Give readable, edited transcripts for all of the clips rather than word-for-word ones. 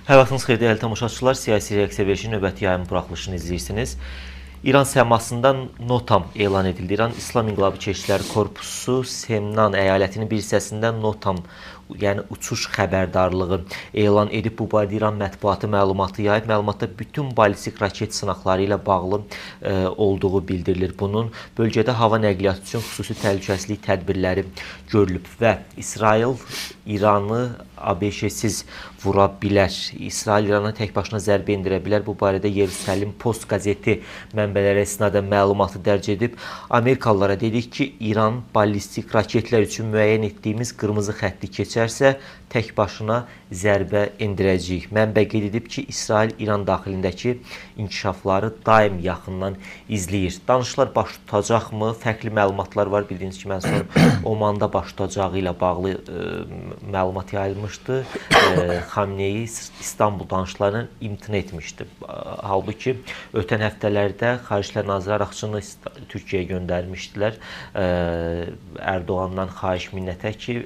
Hər vaxtınız xeyir dəyərli tamaşaçılar, siyasi reaksiya verilişinin növbəti yayım buraxılışını izləyirsiniz. İran səmasından NOTAM elan edildi. İran İslam İnqilabı Keşikçiləri Korpusu Semnan əyalətinin bir hissəsində NOTAM, yəni uçuş xəbərdarlığı elan edib. Bu barədə İran mətbuatı məlumatı yayıb. Məlumatda bütün ballistik raket sınaqları ilə bağlı olduğu bildirilir. Bunun bölgədə hava nəqliyyatı üçün xüsusi təhlükəsizlik tədbirləri görülüb və İsrail İranı ABŞ-siz vura bilər. İsrail İrana tək başına zərbə endirə bilər. Bu barədə Yerusəlim Post qəzeti mənbələrə istinadən məlumatı dərc edib. Amerikalılara dedik ki, İran ballistik raketlər üçün müəyyən etdiyimiz qırmızı xətti keçərsə, tək başına zərbə endirəcəyik. Mənbə qeyd edib ki, İsrail İran daxilindəki inkişafları daim yaxından izləyir. Danışıqlar baş tutacaqmı? Fərqli məlumatlar var. Bildiyiniz kimi, ən son Omanda baş tutacağı ilə bağlı məlumat yayılmışdı. Xameneyi İstanbul danışıqlarından imtina etmişdi. Halbuki ötən həftələrdə Xarici İşlər Naziri Araqçını Türkiyəyə göndərmişdilər. Ərdoğandan xahiş minnətə ki,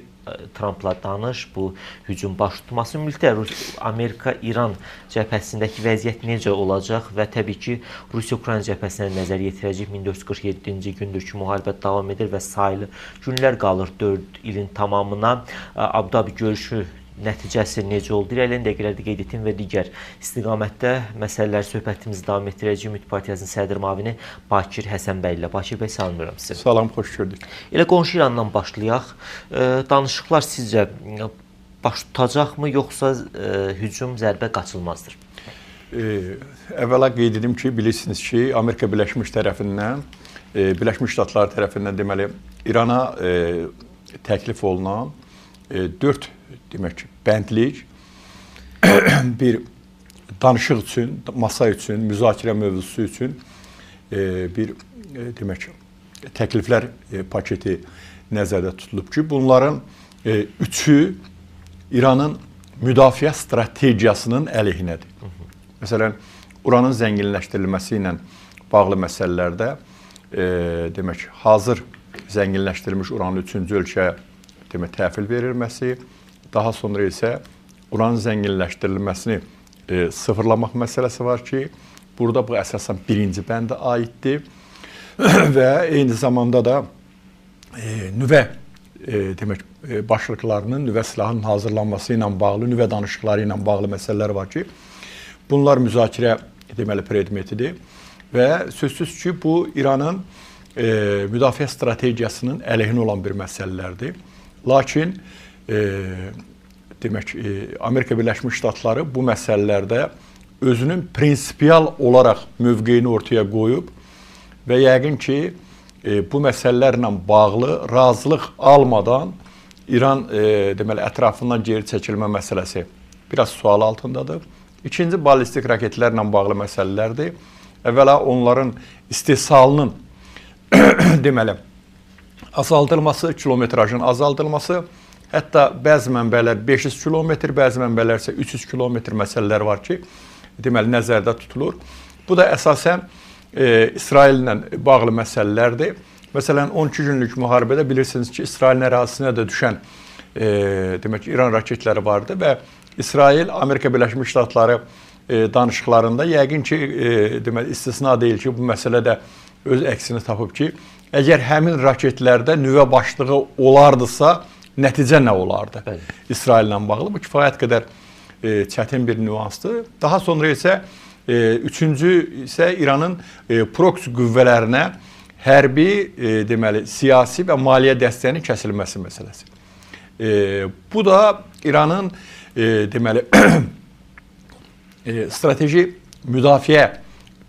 Trampla danış, bu hücum baş tutması. Ümumiyyətlə, Amerika-İran cəbhəsindəki vəziyyət necə olacaq və təbii ki, Rusiya-Ukrayna cəbhəsinə nəzər yetirəcək. 1447-ci gündür ki, müharibə davam edir və sayılı günlər qalır 4 ilin tamamına. Abu Dhabi görüşü nəticəsi necə oldu? İrəliyən dəqiqələrdə qeyd etdiyim və digər istiqamətdə məsələlər söhbətimizi davam etdirəcəyik. Ümid Partiyasının sədr müavini Bakir Həsənbəyli ilə. Bakir bəy, salamlayıram sizi. Salam, xoş gördük. Elə qonşu İrandan başlayaq. Danışıqlar sizcə baş tutacaqmı, yoxsa hücum, zərbə qaçılmazdır? Əvvəla qeyd edim ki, bilirsiniz ki, Amerika Birləşmiş tərəfindən, Birləşmiş Ştatlar tərəfindən deməli, İrana təklif olunan 4 demək ki, bəndlik bir danışıq üçün, masa üçün, müzakirə mövzusu üçün bir demək ki, təkliflər paketi nəzərdə tutulub ki, bunların üçü İranın müdafiə strategiyasının əleyhinədir. Məsələn, uranın zənginləşdirilməsi ilə bağlı məsələlərdə demək ki, hazır zənginləşdirilmiş uranın üçüncü ölkəyə demək, təhvil verilməsi, daha sonra isə uranın zənginləşdirilməsini sıfırlamaq məsələsi var ki, burada bu əsasən birinci bəndə aiddir və eyni zamanda da nüvə demək, başlıqlarının, nüvə silahının hazırlanması ilə bağlı, nüvə danışıqları ilə bağlı məsələlər var ki, bunlar müzakirə deməli predmetidir və sözsüz ki, bu İranın müdafiə strategiyasının əleyhinə olan bir məsələlərdir. Lakin demək, Amerika Birləşmiş Ştatları bu məsələlərdə özünün prinsipial olaraq mövqeyini ortaya qoyub və yəqin ki, bu məsələlərlə bağlı razılıq almadan İran deməli, ətrafından geri çəkilmə məsələsi biraz sual altındadır. İkinci, ballistik raketlərlə bağlı məsələlərdir. Əvvəla onların istehsalının deməli, azaldılması, kilometrajın azaldılması, hətta bəzi mənbələr 500 kilometr, bəzi mənbələr isə 300 kilometr məsələlər var ki, deməli, nəzərdə tutulur. Bu da əsasən İsraillə bağlı məsələlərdir. Məsələn, 12 günlük müharibədə bilirsiniz ki, İsrailin ərazisinə də düşən demək, İran raketləri vardı və İsrail, Amerika Birləşmiş Ştatları danışıqlarında yəqin ki, deməli, istisna deyil ki, bu məsələ də öz əksini tapıb ki, əgər həmin raketlərdə nüvə başlığı olardısa, nəticə nə olardı? Bəli. İsraillə bağlı. Bu kifayət qədər çətin bir nüansdır. Daha sonra isə üçüncü isə İranın proksi qüvvələrinə hərbi, deməli, siyasi və maliyyə dəstəyinin kəsilməsi məsələsi. Bu da İranın deməli, strateji müdafiə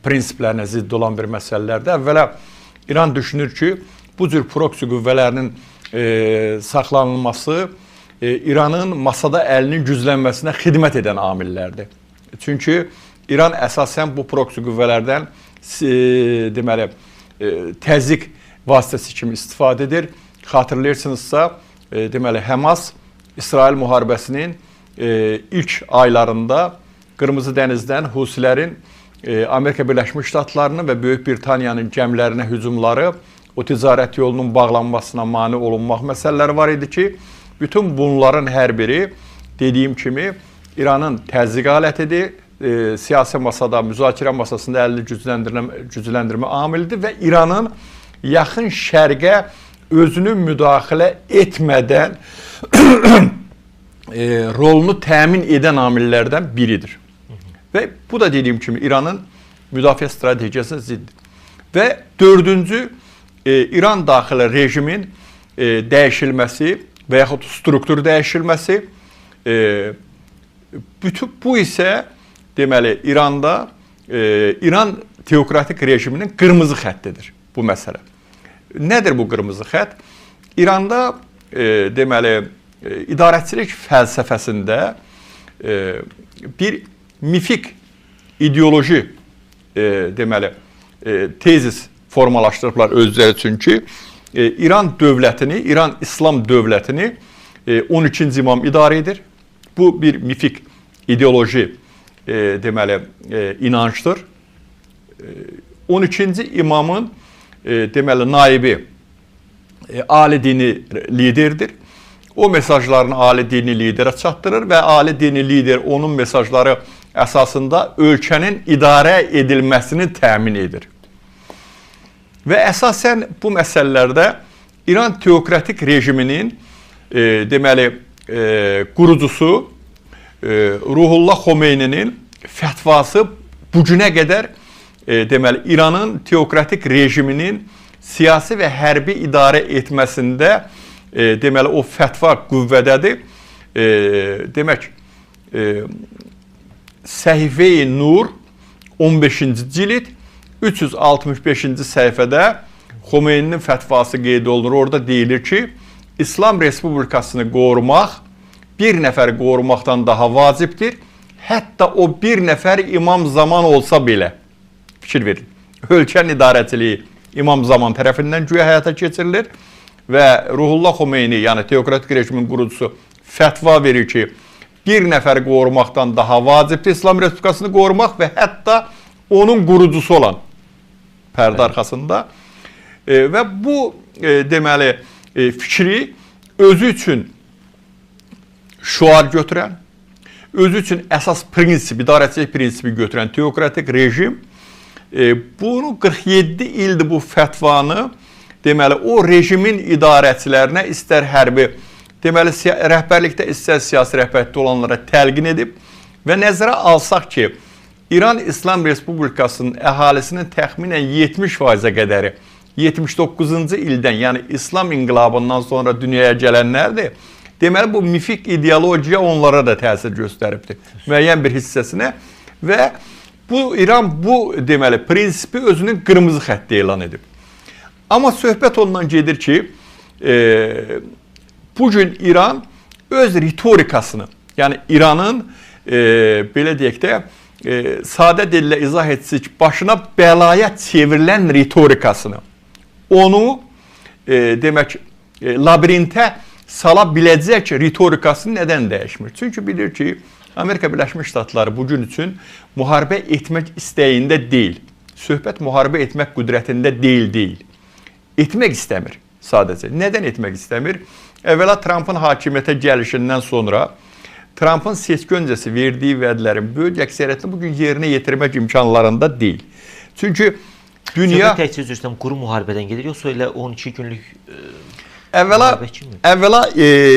prinsiplərinə zidd olan bir məsələlərdir. Əvvəla İran düşünür ki, bu cür proksi qüvvələrinin saxlanılması İranın masada əlinin güclənməsinə xidmət edən amillərdir. Çünki İran əsasən bu proksi qüvvələrdən deməli, təzyiq vasitəsi kimi istifadə edir. Xatırlayırsınızsa, deməli, Həmas İsrail müharibəsinin ilk aylarında Qırmızı Dənizdən Husilərin Amerika Birləşmiş Ştatlarının və Böyük Britaniyanın gəmilərinə hücumları, o ticarət yolunun bağlanmasına mane olunmaq məsələləri var idi ki, bütün bunların hər biri, dediyim kimi, İranın təzyiq alətidir, siyasi masada, müzakirə masasında əlini gücləndirmə amilidir və İranın yaxın şərqə özünü müdaxilə etmədən rolunu təmin edən amillərdən biridir. Və bu da dediyim kimi İranın müdafiə strategiyasına ziddir. Və dördüncü, İran daxili rejimin dəyişilməsi və yaxud struktur dəyişilməsi. Bütün bu isə deməli İranda İran teokratik rejiminin qırmızı xəttidir bu məsələ. Nədir bu qırmızı xətt? İranda deməli idarəçilik fəlsəfəsində bir mifik ideoloji deməli tezis formalaşdırıblar özləri üçün ki, İran dövlətini, İran İslam dövlətini 12-ci imam idarə edir. Bu bir mifik ideoloji deməli inancdır. 12-ci imamın deməli naibi ali dini liderdir. O mesajlarını ali dini liderə çatdırır və ali dini lider onun mesajları əsasında ölkənin idarə edilməsini təmin edir. Və əsasən bu məsələlərdə İran teokratik rejiminin deməli qurucusu Ruhullah Xomeyninin fətvası bugünə qədər deməli İranın teokratik rejiminin siyasi və hərbi idarə etməsində deməli o fətva qüvvədədir. Demək Səhifə-i Nur 15-ci cild 365-ci səhifədə Xomeyninin fətvası qeyd olunur. Orada deyilir ki, İslam Respublikasını qorumaq bir nəfər qorumaqdan daha vacibdir. Hətta o bir nəfər İmam Zaman olsa belə. Fikir verin. Ölkənin idarəçiliyi İmam Zaman tərəfindən güya həyata keçirilir və Ruhullah Xomeyni, yəni teokratik rejimin qurucusu fətva verir ki, bir nəfər qorumaqdan daha vacibdir İslam Respublikasını qorumaq və hətta onun qurucusu olan pərdə arxasında. Və bu deməli fikri özü üçün şüar götürən, özü üçün əsas prinsip, idarəçilik prinsipi götürən teokratik rejim bunu 47 ildir bu fətvanı deməli o rejimin idarəçilərinə istər hərbi, deməli rəhbərlikdə istər siyasi rəhbərlikdə olanlara təlqin edib və nəzərə alsaq ki, İran İslam Respublikasının əhalisinin təxminən 70%-ə qədəri 79-cu ildən, yəni İslam inqilabından sonra dünyaya gələnlərdir. Deməli, bu mifik ideologiya onlara da təsir göstəribdir. Müəyyən bir hissəsinə və bu İran bu deməli prinsipi özünün qırmızı xətti elan edib. Amma söhbət ondan gedir ki, bugün İran öz ritorikasını, yəni İranın belə deyək də, sadə dillə izah etsək, başına bəlaya çevrilən ritorikasını, onu demək labirintə sala biləcək ritorikasını nədən dəyişmir? Çünki bilir ki, Amerika Birləşmiş Ştatları bugün üçün müharibə etmək istəyində deyil. Söhbət müharibə etmək qüdrətində deyil. Etmək istəmir sadəcə. Nədən etmək istəmir? Əvvəla Trumpın hakimiyyətə gəlişindən sonra Trumpın seçki öncəsi verdiyi vədlərin böyük əksəriyyətini bugün yerinə yetirmək imkanlarında deyil. Çünki dünya... Söhbət təkcə üzr istəyirəm, quru müharibədən gedir, yoxsa elə 12 günlük Əvvəla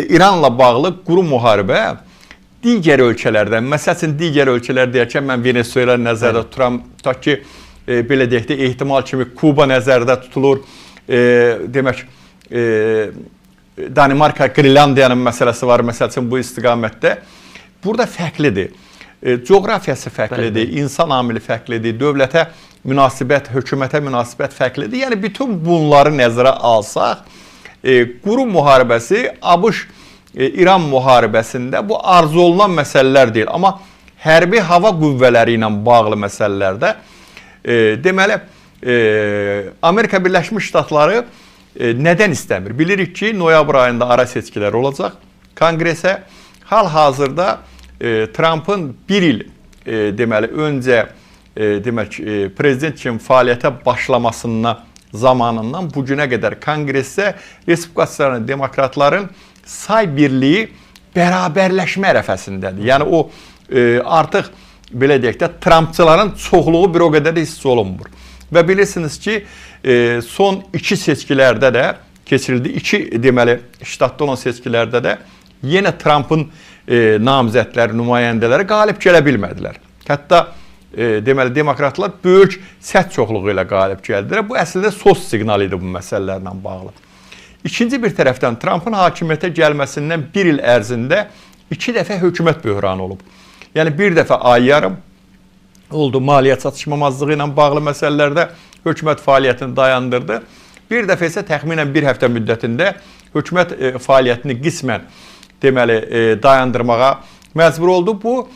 İranla bağlı quru müharibə digər ölkələrdən, məsəl üçün digər ölkələr deyərkən mən Venezuela nəzərdə tuturam, tutaq ki, belə deyək də, ehtimal kimi Kuba nəzərdə tutulur, demək, Danimarka, Qrenlandiyanın məsələsi var, məsəl üçün bu istiqamətdə. Burada fərqlidir. Coğrafiyası fərqlidir, insan amili fərqlidir, dövlətə münasibət, hökumətə münasibət fərqlidir. Yəni, bütün bunları nəzərə alsaq, quru müharibəsi, ABŞ İran müharibəsində bu arzu olunan məsələlər deyil. Amma hərbi hava qüvvələri ilə bağlı məsələlərdə, deməli, Amerika Birləşmiş Ştatları nədən istəmir? Bilirik ki, noyabr ayında ara seçkilər olacaq Konqresə. Hal-hazırda Trumpın bir il deməli, öncə demək, prezident kimi fəaliyyətə başlamasından zamanından bugünə qədər Konqresdə respublikaçıların, demokratların say birliyi bərabərləşmə ərəfəsindədir. Yəni o artıq belə deyək də Trampçıların çoxluğu bir o qədər də hiss olunmur. Və bilirsiniz ki, son iki seçkilərdə də keçirildi. İki deməli ştatda olan seçkilərdə də yenə Trampın namizədləri, nümayəndələri qalib gələ bilmədilər. Hətta deməli demokratlar böyük səs çoxluğu ilə qalib gəldilər. Bu əslində sos siqnalı idi bu məsələlərlə bağlı. İkinci bir tərəfdən Trampın hakimiyyətə gəlməsindən bir il ərzində iki dəfə hökumət böhranı olub. Yəni bir dəfə ay yarım oldu maliyyə çatışmamazlığı ilə bağlı məsələlərdə hökumət fəaliyyətini dayandırdı. Bir dəfə isə təxminən bir həftə müddətində hökumət fəaliyyətini qismən deməli dayandırmağa məcbur oldu. Bu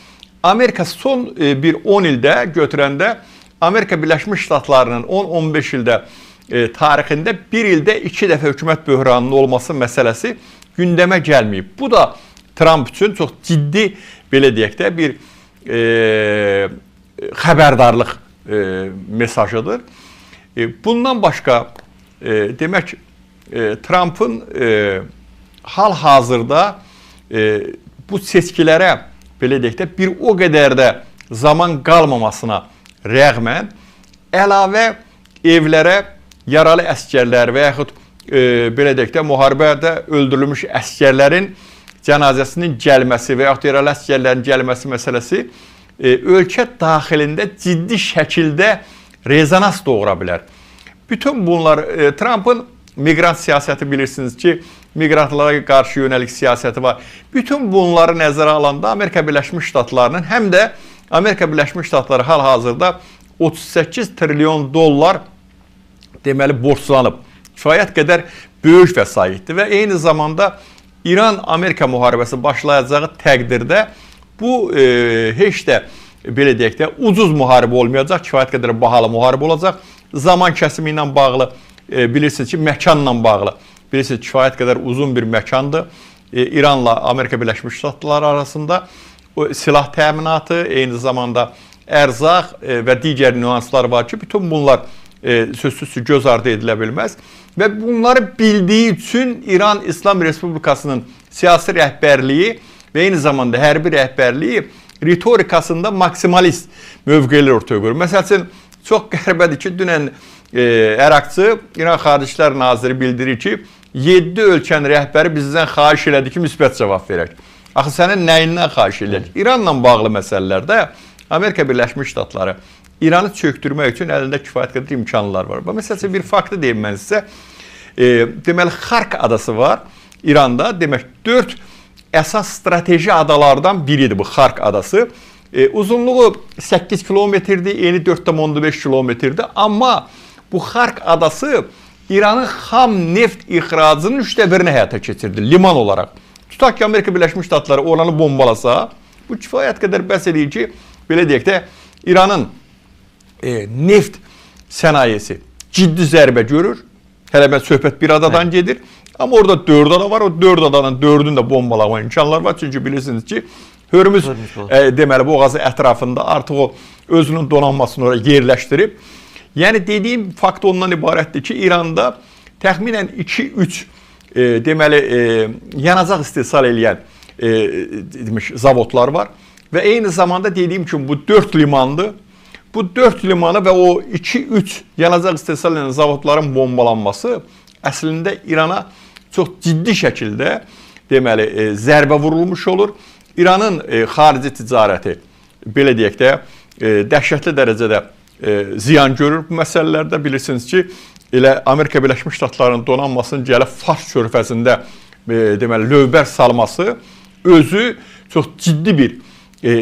Amerika son bir 10 ildə götürəndə Amerika Birləşmiş Ştatlarının 10-15 ildə tarixində bir ildə iki dəfə hökumət böhranının olması məsələsi gündəmə gəlməyib. Bu da Tramp üçün çox ciddi, belə deyək də, bir xəbərdarlıq mesajıdır. Bundan başqa, demək, Trampın hal-hazırda bu seçkilərə, belə deyək də, bir o qədər də zaman qalmamasına rəğmən əlavə evlərə yaralı əsgərlər və yaxud belə deyək də, müharibədə öldürülmüş əsgərlərin cənazəsinin gəlməsi və yaxud yaralı əsgərlərin gəlməsi məsələsi ölkə daxilində ciddi şəkildə rezonans doğura bilər. Bütün bunlar Trampın miqrant siyasəti bilirsiniz ki, miqrantlara qarşı yönəlik siyasəti var. Bütün bunları nəzərə alanda Amerika Birləşmiş Ştatlarının həm də Amerika Birləşmiş Ştatları hal-hazırda 38 trilyon dollar deməli borclanıb. Kifayət qədər böyük vəsaitdir və eyni zamanda İran-Amerika müharibəsi başlayacağı təqdirdə bu heç də belə deyək də ucuz müharibə olmayacaq, kifayət qədər bahalı müharibə olacaq. Zaman kəsimi ilə bağlı bilirsiniz ki, məkanla bağlı bilirsiniz kifayət qədər uzun bir məkandır. İranla Amerika Birləşmiş Ştatları arasında o silah təminatı, eyni zamanda ərzaq və digər nüanslar var ki, bütün bunlar sözsüz ki, göz ardı edilə bilməz. Və bunları bildiyi üçün İran İslam Respublikasının siyasi rəhbərliyi və eyni zamanda hərbi rəhbərliyi ritorikasında maksimalist mövqelər ortaya qoyur. Məsəl üçün, çox qəribədir ki, dünən Ərakçı, İran Xarici İşlər Naziri bildirir ki, 7 ölkənin rəhbəri bizdən xahiş elədi ki, müsbət cavab verək. Axı sənin nəyindən xahiş eləyək? İranla bağlı məsələlərdə Amerika Birləşmiş Ştatları İranı çöktürmək üçün əlində kifayət qədər imkanlar var. Məsəl üçün, bir faktı deyim mən sizə. Deməli, Xark adası var İranda. Demək, 4 əsas strateji adalardan biridir bu Xark adası. Uzunluğu 8 kilometrdir, eni 4,5 kilometrdir. Amma bu Xark adası İranın xam neft ixracının 1/3-ini həyata keçirdi, liman olaraq. Tutaq ki, Amerika Birləşmiş Ştatları oranı bombalasa, bu kifayət qədər bəs eləyir ki, belə deyək də, İranın neft sənayesi ciddi zərbə görür. Hələ mən söhbət bir adadan gedir. Amma orada 4 ada var. O 4 adanın 4-ünü də bombalama imkanları var. Çünki bilirsiniz ki, Hörmüz deməli boğazı ətrafında artıq o özünün donanmasını oraya yerləşdirib. Yəni dediyim fakt ondan ibarətdir ki, İranda təxminən 2-3 deməli yanacaq istehsal eləyən zavodlar var. Və eyni zamanda dediyim kimi bu 4 limandır. Bu 4 limanı və o 2-3 yanacaq istehsal edən zavodların bombalanması əslində İrana çox ciddi şəkildə deməli zərbə vurulmuş olur. İranın xarici ticarəti, belə deyək də, dəhşətli dərəcədə ziyan görür bu məsələlərdə. Bilirsiniz ki, elə Amerika Birləşmiş Ştatlarının donanmasının gəlib Fars körfəzində deməli lövbər salması özü çox ciddi bir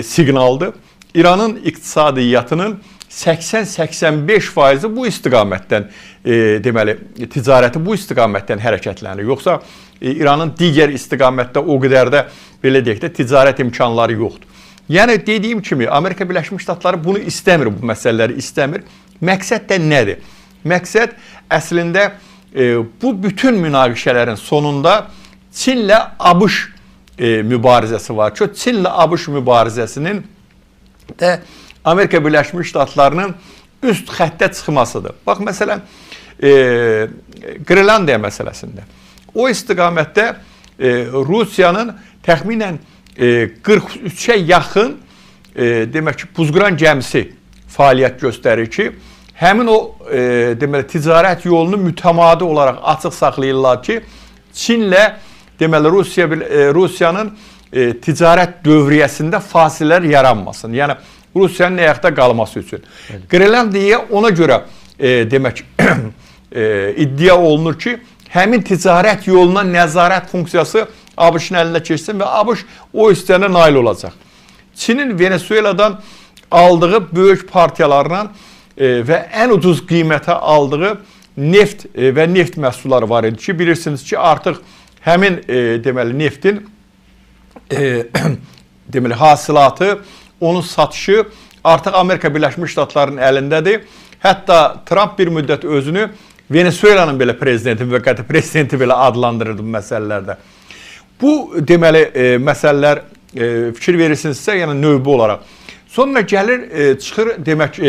siqnaldır. İranın iqtisadiyyatının 80-85% bu istiqamətdən deməli ticarəti bu istiqamətdən hərəkətlənir. Yoxsa İranın digər istiqamətdə o qədər də belə deyək də ticarət imkanları yoxdur. Yəni dediyim kimi Amerika Birləşmiş Ştatları bunu istəmir, bu məsələləri istəmir. Məqsəd də nədir? Məqsəd əslində bu bütün münaqişələrin sonunda Çinlə ABŞ mübarizəsi var. Ki, Çinlə ABŞ mübarizəsinin də Amerika Birləşmiş Ştatlarının üst xəttə çıxmasıdır. Bax, məsələn, Qrenlandiya məsələsində. O istiqamətdə Rusiyanın təxminən 43-ə yaxın demək ki, buzqıran gəmisi fəaliyyət göstərir ki, həmin o deməli ticarət yolunu mütəmadi olaraq açıq saxlayırlar ki, Çinlə deməli Rusiyanın ticarət dövriyyəsində fasilələr yaranmasın. Yəni Rusiyanın ayaqda qalması üçün. Qrenlandiya ona görə demək iddia olunur ki, həmin ticarət yoluna nəzarət funksiyası ABŞ-ın əlinə keçsin və ABŞ o hissənə nail olacaq. Çinin Venezueladan aldığı böyük partiyalarla və ən ucuz qiymətə aldığı neft və neft məhsulları var idi ki, bilirsiniz ki, artıq həmin deməli neftin deməli hasilatı, onun satışı artıq Amerika Birləşmiş Ştatlarının əlindədir. Hətta Tramp bir müddət özünü Venezuelanın belə prezidenti, müvəqqəti prezidenti belə adlandırırdı bu məsələlərdə. Bu deməli məsələlər fikir verirsinizsə, yəni növbə olaraq. Sonra gəlir, çıxır demək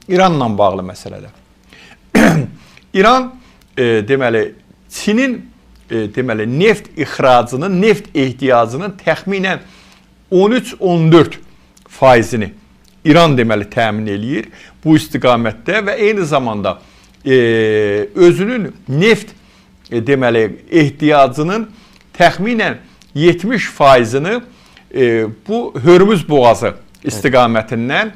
İranla bağlı məsələdə. İran deməli Çinin deməli neft ixracının, neft ehtiyacının təxminən 13-14 faizini İran deməli təmin eləyir bu istiqamətdə və eyni zamanda özünün neft deməli ehtiyacının təxminən 70 faizini bu Hörmüz boğazı istiqamətindən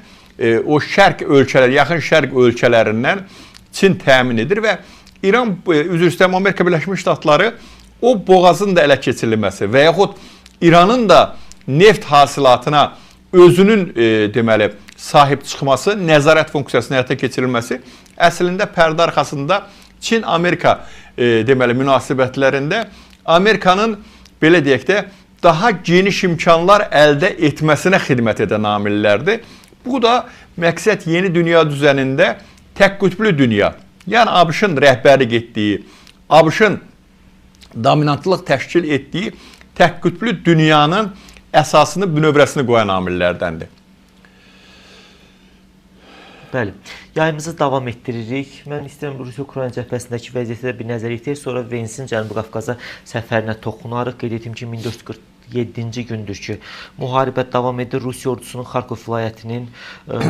o şərq ölkələri, yaxın şərq ölkələrindən Çin təmin edir və İran, üzr istəyirəm, Amerika Birləşmiş Ştatları o boğazın da ələ keçirilməsi və yaxud İranın da neft hasilatına özünün deməli sahib çıxması, nəzarət funksiyasının həyata keçirilməsi əslində pərdə arxasında Çin-Amerika deməli münasibətlərində Amerikanın belə deyək də daha geniş imkanlar əldə etməsinə xidmət edən amillərdir. Bu da məqsəd yeni dünya düzənində tək qütblü dünya, yəni ABŞ-ın rəhbərlik etdiyi, ABŞ-ın dominantlıq təşkil etdiyi tək qütblü dünyanın əsasını, bünövrəsini qoyan amillərdəndir. Bəli, yayımızı davam etdiririk. Mən istəyirəm Rusiya-Ukrayna cəbhəsindəki vəziyyətə də bir nəzər yetirək. Sonra Vensin Cənubi Qafqaza səfərinə toxunarıq. Qeyd etdim ki, 1447-ci gündür ki, müharibə davam edir. Rusiya ordusunun Xarkov vilayətinin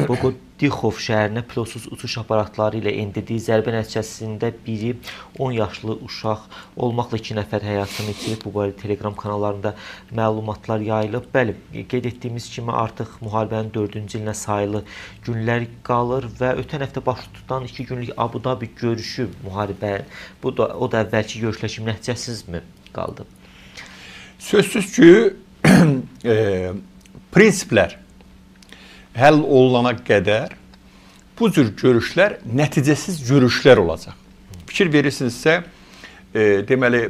Bogodixov şəhərinə pilotsuz uçuş aparatları ilə endirdiyi zərbə nəticəsində biri 10 yaşlı uşaq olmaqla 2 nəfər həyatını itirib. Bu barədə Telegram kanallarında məlumatlar yayılıb. Bəli, qeyd etdiyimiz kimi artıq müharibənin 4-cü ilinə sayılı günlər qalır və ötən həftə baş tutan 2 günlük Abu Dhabi görüşü müharibə, bu da, o da əvvəlki görüşlər kimi nəticəsizmi qaldı? Sözsüz ki, prinsiplər həll olunana qədər bu cür görüşlər nəticəsiz görüşlər olacaq. Fikir verirsinizsə, deməli,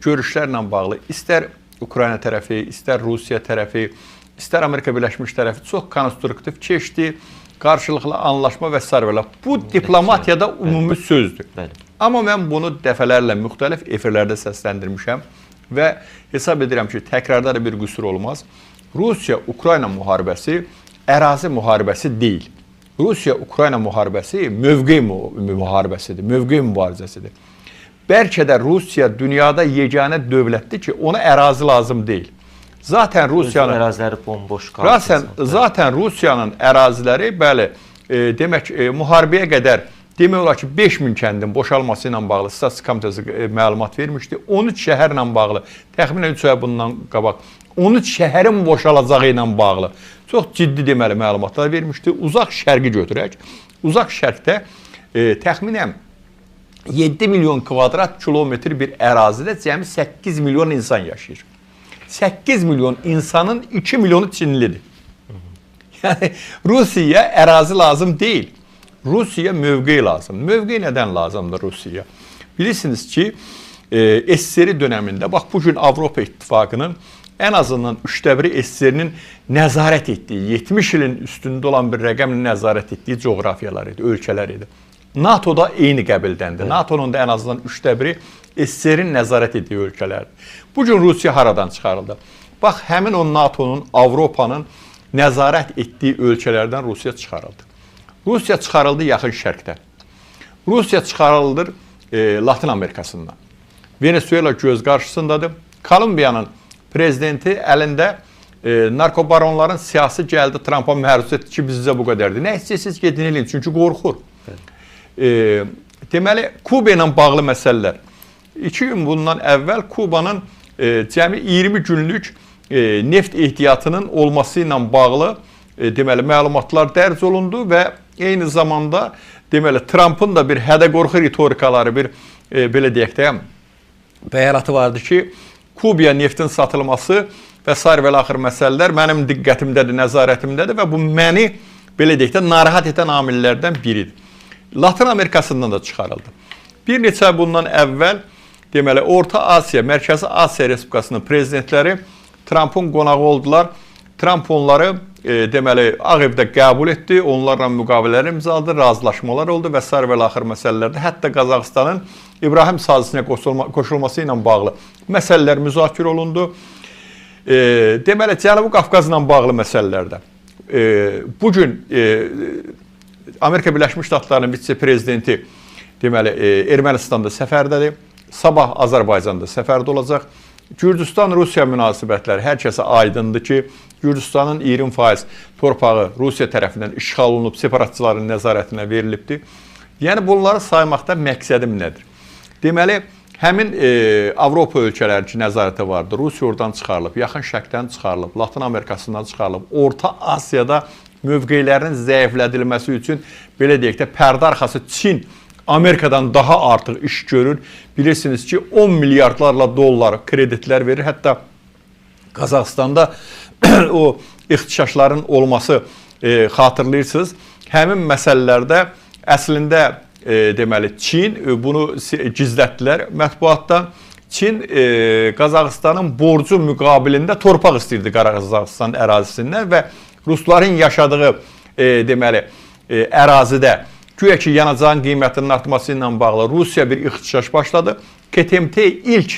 görüşlərlə bağlı istər Ukrayna tərəfi, istər Rusiya tərəfi, istər Amerika Birləşmiş tərəfi çox konstruktiv keçdi, qarşılıqlı anlaşma və sair və. Bu diplomatiyada ümumi sözdür. Amma mən bunu dəfələrlə müxtəlif efirlərdə səsləndirmişəm və hesab edirəm ki, təkrarda da bir qüsur olmaz. Rusiya-Ukrayna müharibəsi ərazi müharibəsi deyil. Rusiya-Ukrayna müharibəsi mövqe müharibəsidir, mövqe mübarizəsidir. Bəlkə də Rusiya dünyada yeganə dövlətdir ki, ona ərazi lazım deyil. Zaten Rusiyanın əraziləri bomboş qaldı. Zaten Rusiyanın əraziləri, bəli, demək müharibəyə qədər demək olar ki, 5000 kəndin boşalması ilə bağlı Statistika Komitəsi məlumat vermişdi. 13 şəhərlə bağlı, təxminən 3 ay bundan qabaq, 13 şəhərin boşalacağı ilə bağlı çox ciddi deməli məlumatlar vermişdi. Uzaq Şərqi götürək. Uzaq Şərqdə təxminən 7 milyon kvadrat kilometr bir ərazidə cəmi 8 milyon insan yaşayır. 8 milyon insanın 2 milyonu Çinlidir. Yəni Rusiyaya ərazi lazım deyil. Rusiya mövqe lazım. Mövqe nədən lazımdır Rusiyaya? Bilirsiniz ki, SSR dönəmində, bax bu gün Avropa İttifaqının ən azından 1/3 SSR-nin nəzarət etdiyi, 70 ilin üstündə olan bir rəqəmlə nəzarət etdiyi coğrafiyalar idi, ölkələr idi. NATO da eyni qəbildəndir. NATO-nun da ən azından 1/3 SSR-nin nəzarət etdiyi ölkələrdir. Bu gün Rusiya haradan çıxarıldı? Bax, həmin o NATO-nun, Avropanın nəzarət etdiyi ölkələrdən Rusiya çıxarıldı. Rusiya çıxarıldı Yaxın Şərqdən. Rusiya çıxarıldı Latin Amerikasından. Venezuela göz qarşısındadır. Kolumbiyanın prezidenti əlində Narkobaronların siyasi gəldi Trampa məruz etdi ki, bizə bu qədərdir. Nə istəyirsiniz gedin eləyin, çünki qorxur. Deməli, Kuba ilə bağlı məsələlər. 2 gün bundan əvvəl Kubanın cəmi 20 günlük neft ehtiyatının olması ilə bağlı deməli, məlumatlar dərc olundu və eyni zamanda deməli, Trampın da bir hədə-qorxu ritorikaları, bir belə deyək də, bəyanatı vardı ki, Kubaya neftin satılması və sair və axır məsələlər mənim diqqətimdədir, nəzarətimdədir və bu məni belə deyək də narahat edən amillərdən biridir. Latın Amerikasından da çıxarıldı. Bir neçə ay bundan əvvəl deməli, Orta Asiya, Mərkəzi Asiya Respublikasının prezidentləri Trampın qonağı oldular. Tramp onları deməli, Ağ Evdə qəbul etdi, onlarla müqavilələr imzaladı, razılaşmalar oldu və sair və axır məsələlərdə. Hətta Qazaxıstanın İbrahim sazişinə qoşulması ilə bağlı məsələlər müzakirə olundu. Deməli, Cənubi Qafqazla bağlı məsələlərdə. Bugün Amerika Birləşmiş Ştatlarının vitse-prezidenti deməli, Ermənistanda səfərdədir. Sabah Azərbaycanda səfərdə olacaq. Gürcüstan-Rusiya münasibətləri hər kəsə aydındır ki, Gürcüstanın 20% torpağı Rusiya tərəfindən işğal olunub, separatçıların nəzarətinə verilibdir. Yəni, bunları saymaqda məqsədim nədir? Deməli, həmin Avropa ölkələrinin ki, nəzarəti vardı. Rusiya oradan çıxarılıb, Yaxın Şərqdən çıxarılıb, Latın Amerikasından çıxarılıb, Orta Asiyada mövqelərinin zəiflədilməsi üçün, belə deyək də, pərdə arxası Çin Amerikadan daha artıq iş görür. Bilirsiniz ki, 10 milyardlarla dollar kreditlər verir. Hətta Qazaxıstanda o ixtişaşların olması xatırlayırsınız. Həmin məsələlərdə əslində deməli, Çin bunu gizlətdilər mətbuatdan. Çin Qazaxıstanın borcu müqabilində torpaq istəyirdi Qazaxıstan ərazisindən və Rusların yaşadığı deməli, ərazidə güya ki, yanacağın qiymətinin artması ilə bağlı Rusiya bir ixtişaş başladı. KTMT ilk,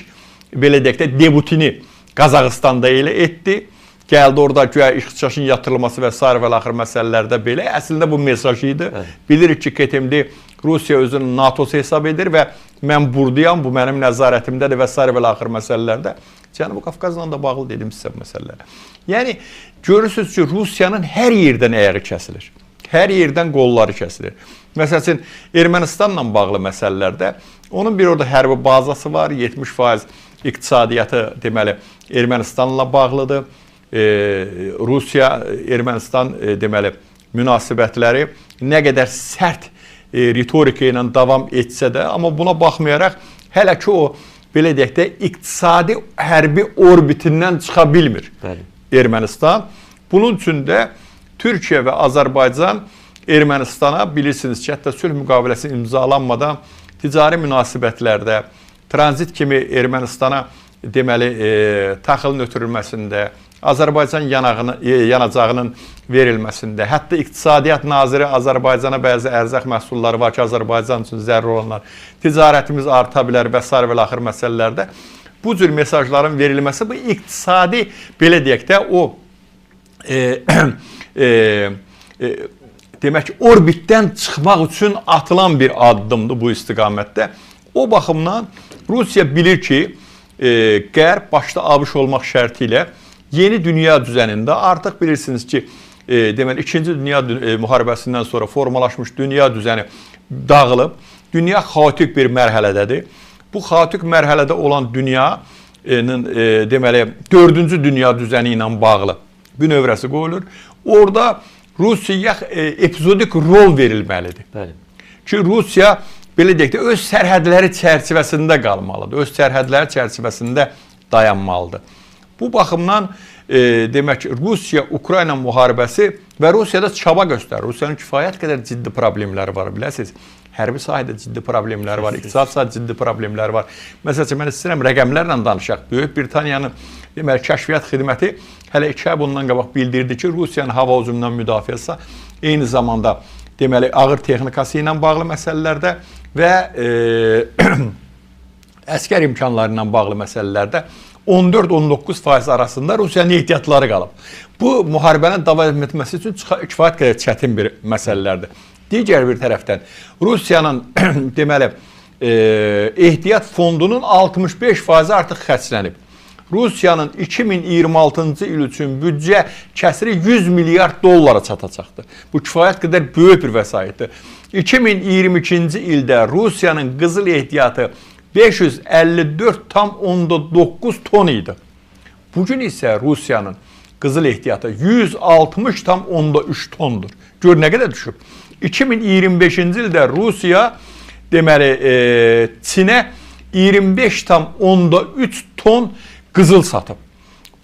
belə deyək də, debutini Qazaxıstanda elə etdi. Gəldi orada güya ixtişaşın yatırılması və sair və axır məsələlərdə belə. Əslində bu mesaj idi. Evet. Bilirik ki, KTMT Rusiya özünü NATO-su hesab edir və mən buradayam, bu mənim nəzarətimdədir və sair və axır məsələlərdə. Cənubi Qafqazla da bağlı dedim sizə bu məsələlərə. Yəni, görürsünüz ki, Rusiyanın hər yerdən ayağı kəsilir. Hər yerdən qolları kəsilir. Məsəl üçün, Ermənistanla bağlı məsələlərdə onun bir orada hərbi bazası var, 70% iqtisadiyyatı deməli, Ermənistanla bağlıdır. Rusiya, Ermənistan deməli, münasibətləri nə qədər sərt ritorika ilə davam etsə də, amma buna baxmayaraq hələ ki o, belə deyək də, iqtisadi hərbi orbitindən çıxa bilmir. Bəli. Ermənistan. Bunun üçün də Türkiyə və Azərbaycan Ermənistana bilirsiniz ki, hətta sülh müqaviləsi imzalanmadan ticari münasibətlərdə, tranzit kimi Ermənistana deməli, taxılın ötürülməsində, Azərbaycan yanacağının verilməsində, hətta İqtisadiyyat Naziri Azərbaycana bəzi ərzaq məhsulları var ki, Azərbaycan üçün zəruri olanlar, ticarətimiz arta bilər və sair və axır məsələlərdə bu cür mesajların verilməsi, bu iqtisadi, belə deyək də, o demək ki, orbitdən çıxmaq üçün atılan bir addımdır bu istiqamətdə. O baxımdan Rusiya bilir ki, Qərb başda ABŞ olmaq şərti ilə yeni dünya düzənində artıq bilirsiniz ki, deməli, İkinci Dünya müharibəsindən sonra formalaşmış dünya düzəni dağılıb. Dünya xaotik bir mərhələdədir. Bu xaotik mərhələdə olan dünyanın deməli, dördüncü dünya düzəni ilə bağlı bünövrəsi qoyulur. Orada Rusiyaya epizodik rol verilməlidir. Bəli. Ki, Rusiya, belə deyək də, öz sərhədləri çərçivəsində qalmalıdır, öz sərhədləri çərçivəsində dayanmalıdır. Bu baxımdan, demək ki, Rusiya-Ukrayna müharibəsi və Rusiyada çaba göstərir. Rusiyanın kifayət qədər ciddi problemləri var, biləsiniz. Hərbi sahədə ciddi problemləri var, iqtisadi sahədə ciddi problemləri var. Məsəl üçün, mən istəyirəm rəqəmlərlə danışaq. Böyük Britaniyanın deməli, kəşfiyyat xidməti hələ 2 ay bundan qabaq bildirdi ki, Rusiyanın hava hücumundan müdafiəsi eyni zamanda deməli, ağır texnikası ilə bağlı məsələlərdə və əskər imkanları ilə bağlı məsələlərdə 14-19% arasında Rusiyanın ehtiyatları qalıb. Bu, müharibənin davam etməsi üçün kifayət qədər çətin bir məsələlərdir. Digər bir tərəfdən Rusiyanın deməli, ehtiyat fondunun 65% artıq xərclənib. Rusiyanın 2026-cı il üçün büdcə kəsiri 100 milyard dollara çatacaqdır. Bu kifayət qədər böyük bir vəsaitdir. 2022-ci ildə Rusiyanın qızıl ehtiyatı 554,9 ton idi. Bugün isə Rusiyanın qızıl ehtiyatı 160,3 tondur. Gör nə qədər düşüb. 2025-ci ildə Rusiya deməli Çinə 25,3 ton qızıl satıb.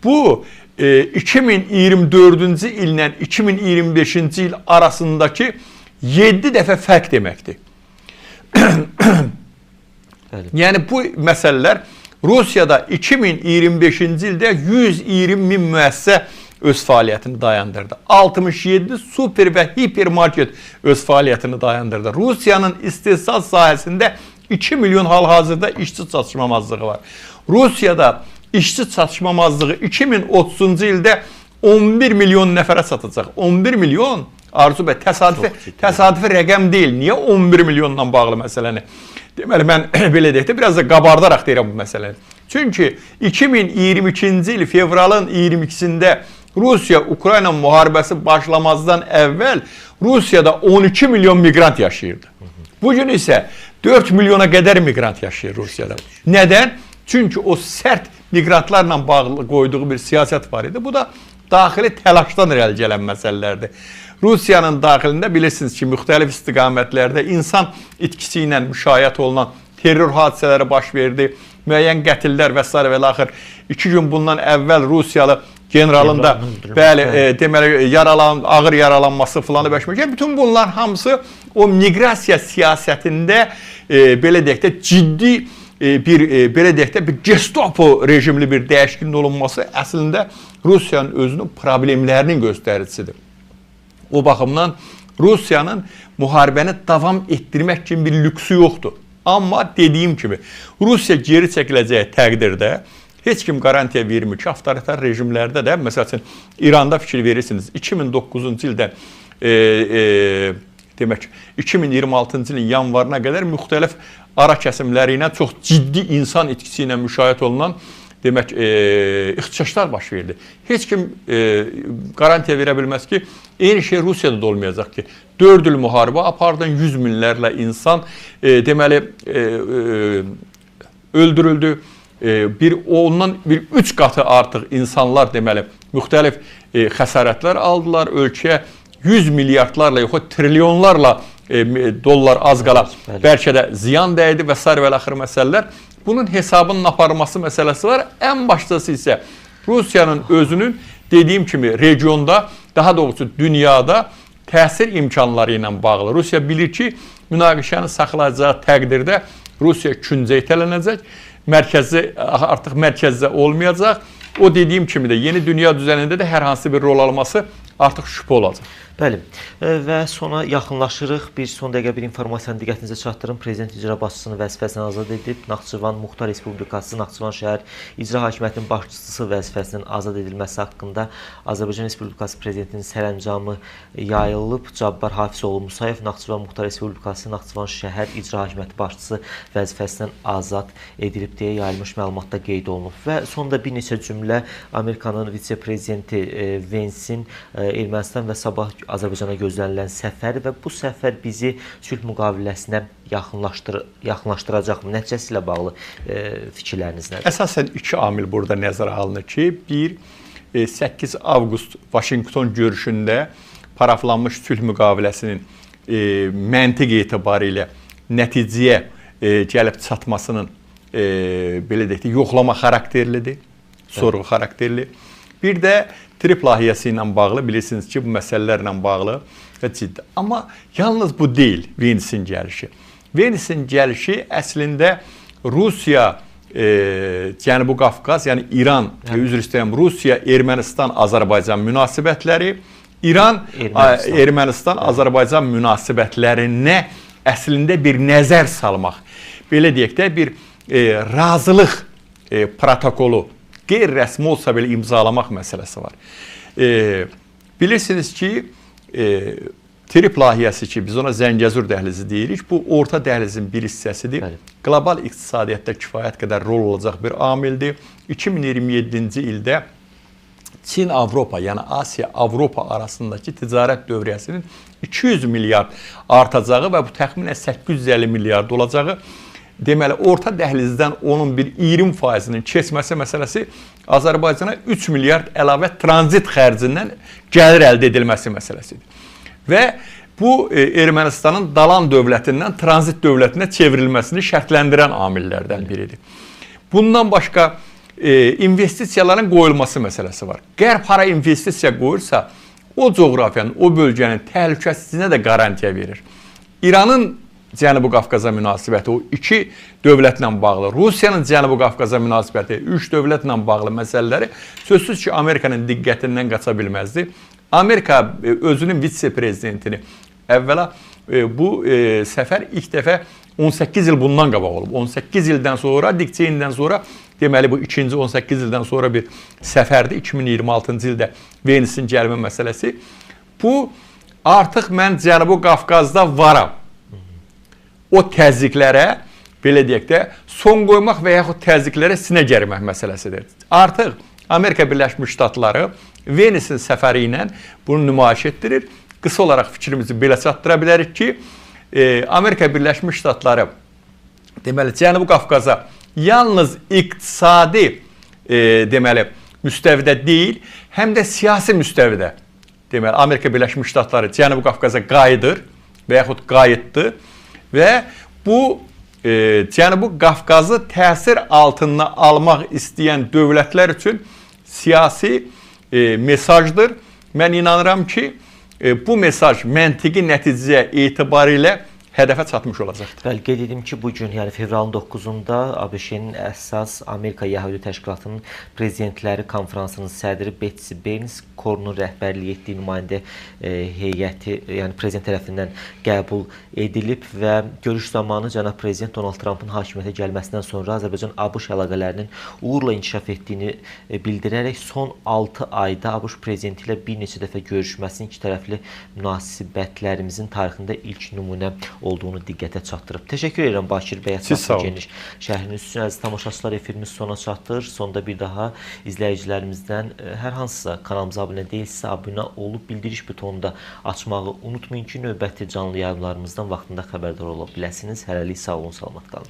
Bu 2024-cü illə 2025-ci il arasındakı 7 dəfə fərq deməkdir. Yəni bu məsələlər Rusiyada 2025-ci ildə 120 min müəssisə öz fəaliyyətini dayandırdı. 67 super və hipermarket öz fəaliyyətini dayandırdı. Rusiyanın istehsal sahəsində 2 milyon hal-hazırda işçi çatışmamazlığı var. Rusiyada işçi çatışmamazlığı 2030-cu ildə 11 milyon nəfərə çatacaq. 11 milyon Arzu bəy təsadüfi rəqəm deyil. Niyə 11 milyonla bağlı məsələni? Deməli, mən belə deyək də, biraz da qabardaraq deyirəm bu məsələni. Çünki 2022-ci il fevralın 22-sində Rusiya-Ukrayna müharibəsi başlamazdan əvvəl Rusiyada 12 milyon miqrant yaşayırdı. Bugün isə 4 milyona qədər miqrant yaşayır Rusiyada. Nədən? Çünki o sərt miqrantlarla bağlı qoyduğu bir siyasət var idi. Bu da daxili təlaşdan irəli gələn məsələlərdir. Rusiyanın daxilində bilirsiniz ki, müxtəlif istiqamətlərdə insan itkisi ilə müşayiət olunan terror hadisələri baş verdi, müəyyən qətillər və s. və ilaxır. 2 gün bundan əvvəl Rusiyalı generalın da bəli, deməli, ağır yaralanması filanı bəşməkə. Bütün bunlar hamısı o miqrasiya siyasətində belə deyək də ciddi bir belə deyək də bir gestapo rejimli bir dəyişikliyin olunması əslində Rusiyanın özünün problemlərinin göstəricisidir. O baxımdan Rusiyanın müharibəni davam etdirmək kimi bir lüksü yoxdur. Amma dediyim kimi Rusiya geri çəkiləcəyi təqdirdə heç kim qarantiya vermir ki, avtoritar rejimlərdə də, məsəl üçün İranda fikir verirsiniz, 2009-cu ildə demək 2026-cı ilin yanvarına qədər müxtəlif ara kəsimləri ilə çox ciddi insan itkisi ilə müşayiət olunan demək ixtişaşlar baş verdi. Heç kim qarantiya verə bilməz ki, eyni şey Rusiyada da olmayacaq ki, 4 il müharibə apardın, 100 minlərlə insan deməli öldürüldü. Ondan bir 3 qatı artıq insanlar deməli müxtəlif xəsarətlər aldılar. Ölkəyə 100 milyardlarla yox, trilyonlarla dollar az qala bəlkə də ziyan dəydi və sair və ilaxır məsələlər. Bunun hesabının aparılması məsələsi var. Ən başlıcası isə Rusiyanın özünün dediyim kimi regionda, daha doğrusu dünyada təsir imkanları ilə bağlı. Rusiya bilir ki, münaqişəni saxlayacağı təqdirdə Rusiya küncə itələnəcək, mərkəzi artıq mərkəzdə olmayacaq. O dediyim kimi də yeni dünya düzənində də hər hansı bir rol alması artıq şübhə olacaq. Bəli, və sona yaxınlaşırıq. Bir son dəqiqə bir informasiyanı diqqətinizə çatdırım. Prezident icra başçısının vəzifəsindən azad edilib. Naxçıvan Muxtar Respublikası Naxçıvan şəhər İcra Hakimiyyətinin başçısı vəzifəsindən azad edilməsi haqqında Azərbaycan Respublikası Prezidentinin sərəncamı yayılıb. Cabbar Hafizoğlu Musayev Naxçıvan Muxtar Respublikası Naxçıvan şəhər İcra Hakimiyyəti başçısı vəzifəsindən azad edilib deyə yayılmış məlumatda qeyd olunub. Və sonda bir neçə cümlə Amerikanın vitse-prezidenti Vensin Ermənistan və sabah Azərbaycana gözlənilən səfər və bu səfər bizi sülh müqaviləsinə yaxınlaşdıracaqmı? Nəticəsi ilə bağlı fikirləriniz nədir? Əsasən iki amil burada nəzərə alınır ki, bir, 8 avqust Vaşinqton görüşündə paraflanmış sülh müqaviləsinin məntiq etibarilə nəticəyə gəlib çatmasının belə deyək də, yoxlama xarakterlidir, sorğu xarakterli. Bir də TRIPP layihəsi ilə bağlı, bilirsiniz ki, bu məsələlərlə bağlı və ciddi. Amma yalnız bu deyil Vensin gəlişi. Vensin gəlişi əslində Rusiya, Cənubi Qafqaz, yəni İran, üzr istəyirəm, Rusiya, Ermənistan, Azərbaycan münasibətləri, İran, Ermənistan, Azərbaycan münasibətlərinə əslində bir nəzər salmaq, belə deyək də, bir razılıq protokolu, qeyri-rəsmi olsa belə imzalamaq məsələsi var. Bilirsiniz ki, TRIPP layihəsi ki, biz ona Zəngəzur dəhlizi deyirik, bu orta dəhlizin bir hissəsidir. Bəli. Qlobal iqtisadiyyatda kifayət qədər rol olacaq bir amildir. 2027-ci ildə Çin-Avropa, yəni Asiya-Avropa arasındakı ticarət dövriyyəsinin 200 milyard artacağı və bu təxminən 850 milyard olacağı. Deməli, orta dəhlizdən onun bir 20%-nin keçməsi məsələsi Azərbaycana 3 milyard əlavə tranzit xərcindən gəlir əldə edilməsi məsələsidir. Və bu Ermənistanın dalan dövlətindən tranzit dövlətinə çevrilməsini şərtləndirən amillərdən biridir. Bundan başqa investisiyaların qoyulması məsələsi var. Qərb hara investisiya qoyursa, o coğrafiyanın, o bölgənin təhlükəsizliyinə də qarantiya verir. İranın Cənubi Qafqaza münasibəti o iki dövlətlə bağlı, Rusiyanın Cənubi Qafqaza münasibəti, üç dövlətlə bağlı məsələləri sözsüz ki, Amerikanın diqqətindən qaça bilməzdi. Amerika özünün vitse-prezidentini əvvəla bu səfər ilk dəfə 18 il bundan qabaq olub. 18 ildən sonra, Dick Cheney'dən sonra, deməli bu ikinci 18 ildən sonra bir səfərdir. 2026-cı ildə Vensin gəlmə məsələsi. Bu, artıq mən Cənubi Qafqazda varam. O təzyiqlərə, belə deyək də, son qoymaq və yaxud təzyiqlərə sinə gərmək məsələsidir. Artıq Amerika Birləşmiş Ştatları Vensin səfəri ilə bunu nümayiş etdirir. Qısa olaraq fikrimizi belə çatdıra bilərik ki, Amerika Birləşmiş Ştatları deməli, Cənubi Qafqaza yalnız iqtisadi deməli, müstəvidə deyil, həm də siyasi müstəvidə deməli, Amerika Birləşmiş Ştatları Cənubi Qafqaza qayıdır və yaxud qayıtdı. Və bu Cənubi Qafqazı təsir altına almaq istəyən dövlətlər üçün siyasi mesajdır. Mən inanıram ki, bu mesaj məntiqi nəticəyə etibarilə hədəfə çatmış olacaqdır. Bəli, qeyd edim ki, bugün, yəni fevralın 9-da ABŞ-nin əsas Amerika Yəhudi Təşkilatının Prezidentləri Konfransının sədri Betsy Burns Kornun rəhbərlik etdiyi nümayəndə heyəti, yəni prezident tərəfindən qəbul edilib və görüş zamanı cənab prezident Donald Trumpın hakimiyyətə gəlməsindən sonra Azərbaycan-ABŞ əlaqələrinin uğurla inkişaf etdiyini bildirərək son 6 ayda ABŞ prezidenti ilə bir neçə dəfə görüşməsinin iki tərəfli münasibətlərimizin tarixində ilk nümunə olduğunu diqqətə çatdırıb. Təşəkkür edirəm Bakir bəy, ətraflı geniş şərhiniz üçün. Əziz tamaşaçılar, efirimiz sona çatdır. Sonda bir daha izləyicilərimizdən hər hansısa kanalımıza abunə deyilsə, abunə olub bildiriş butonunu da açmağı unutmayın ki, növbəti canlı yayımlarımızdan vaxtında xəbərdar ola biləsiniz. Hələlik sağ olun, salamat qalın.